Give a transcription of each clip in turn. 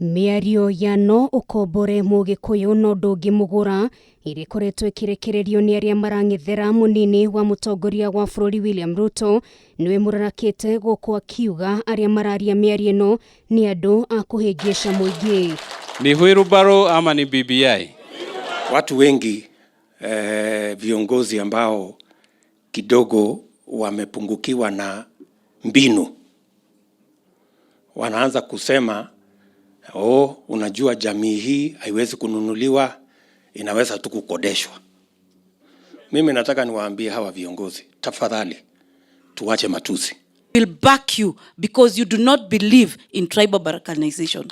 Mĩario ya no ũkombore Mũgĩkũyũ no ndũngĩmũgũra ĩrĩa ĩkoretwo ĩkĩrekererio nĩ arĩa marang'ethera mũnini wa mũtongoria wa bũrũri William Ruto nĩwe mũrarakĩte gũkũ akiuga arĩa mararia mĩario ĩno nĩ andũ a kũhĩngĩca mũingĩ. Ni wheelbarrow ama ni BBI? Watu wengi viongozi ambao kidogo wamepungukiwa na mbinu wanaanza kusema, "Oh, unajua jamii hii haiwezi kununuliwa, inaweza tu kukodeshwa." Mimi nataka niwaambie hawa viongozi, tafadhali tuache matusi. Will back you because you do not believe in tribal balkanization.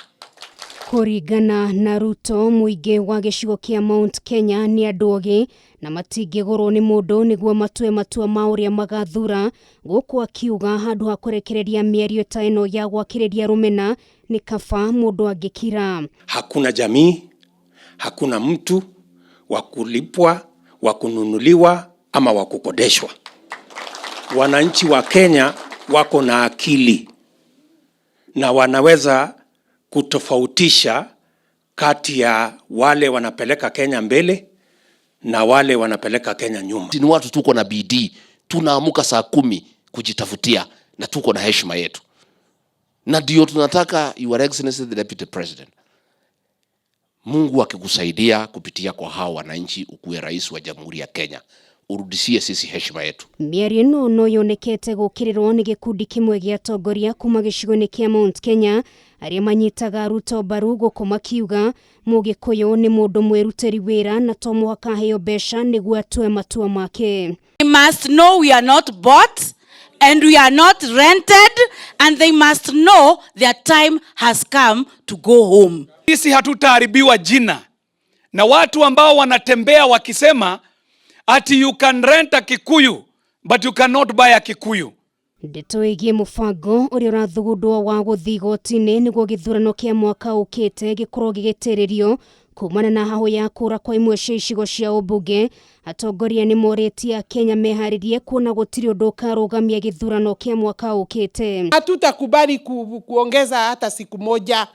Kũringana na Ruto, mũingĩ wa gĩcigo kĩa Mount Kenya nĩ andũ ogĩ na matingĩgũrwo nĩ mũndũ nĩguo matue matua ma ũrĩa magathura, gũkũ akiuga handũ ha kũrekereria mĩario ta ĩno ya gwakĩrĩria rũmena nĩ kaba mũndũ angĩkira. Hakuna jamii, hakuna mtu wa kulipwa, wa kununuliwa ama wa kukodeshwa. Wananchi wa Kenya wako na akili na wanaweza kutofautisha kati ya wale wanapeleka Kenya mbele na wale wanapeleka Kenya nyuma. Ni watu tuko na bidii, tunaamuka saa 10 kujitafutia na tuko na heshima yetu, na ndio tunataka, Your Excellency the Deputy President, Mungu akikusaidia kupitia kwa hao wananchi ukuwe rais wa Jamhuri ya Kenya, urudishie sisi heshima yetu. Mĩario ĩno no yonekete gũkĩrĩrwo nĩ gĩkundi kĩmwe gĩa atongoria kuma gĩcigo-inĩ kĩa Mount Kenya arĩa manyitaga Ruto mbaru, gũkũ makiuga Mũgĩkũyũ nĩ mũndũ mwĩrutĩri wĩra na to mũhaka aheo mbeca nĩguo atue matua make. They must know we are not bought and we are not rented, and they must know their time has come to go home. Sisi hatutaharibiwa jina na watu ambao wanatembea wakisema ati you can rent a Kikuyu but you cannot buy a Kikuyu. Ndeto ĩgiĩ mũbango ũrĩa ũrathugundwo wa gũthiĩ igoti-inĩ nĩguo gĩthurano kĩa mwaka ũkĩte gĩkorwo gĩgĩtĩrĩrio kumana na hahũ ya kũra kwa imwe cia icigo cia ũmbunge, atongoria nĩ morĩtie Akenya meharĩrie kuona gũtirĩ ũndũ ũkarũgamia gĩthurano kĩa mwaka ũkĩte. Hatutakubali kuongeza hata siku moja.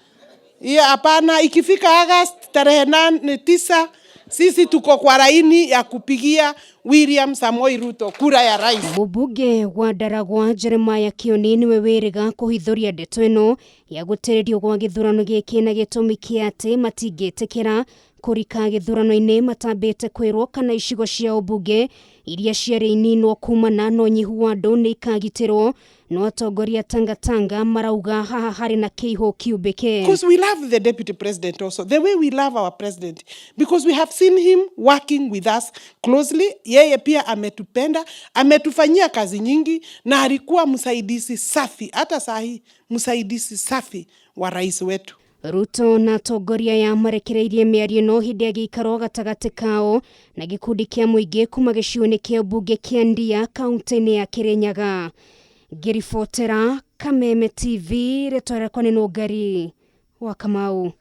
Hiyo hapana. Ikifika August tarehe 8, 9, sisi tuko kwa laini ya kupigia William Samoei Ruto kura ya rais. Mũmbunge wa Ndaragwa Jeremiah Kioni nĩwe wĩrĩga kũhithũria ndeto ĩno ya gũtĩrĩrio gwa gĩthurano gĩkĩ na gĩtũmi kĩa atĩ matingĩtĩkĩra kũrika gĩthurano-inĩ matambĩte kwĩrwo kana icigo cia ũmbunge iria ciarĩ ininwo kumana na ũnyihu wa andũ nĩ ikagitĩrwo, no atongoria Tangatanga marauga haha harĩ na kĩihũ kiumbĩke. Because we love the deputy president also, the way we love our president, because we have seen him working with us closely. Yeye pia ametupenda, ametufanyia kazi nyingi na alikuwa msaidizi safi, hata sahi msaidizi safi wa rais wetu. Ruto na atongoria aya marekereirie mĩario ĩno hĩndĩ ya gĩikaro gatagatĩ kao na gĩkundi kĩa mũingĩ kuma gĩcigo-inĩ kĩa mbunge kĩa Ndia, kaunti-inĩ ya Kirinyaga. Ngĩribotera Kameme TV, rĩtwa rĩakwa nĩ Nũngari wa Kamau.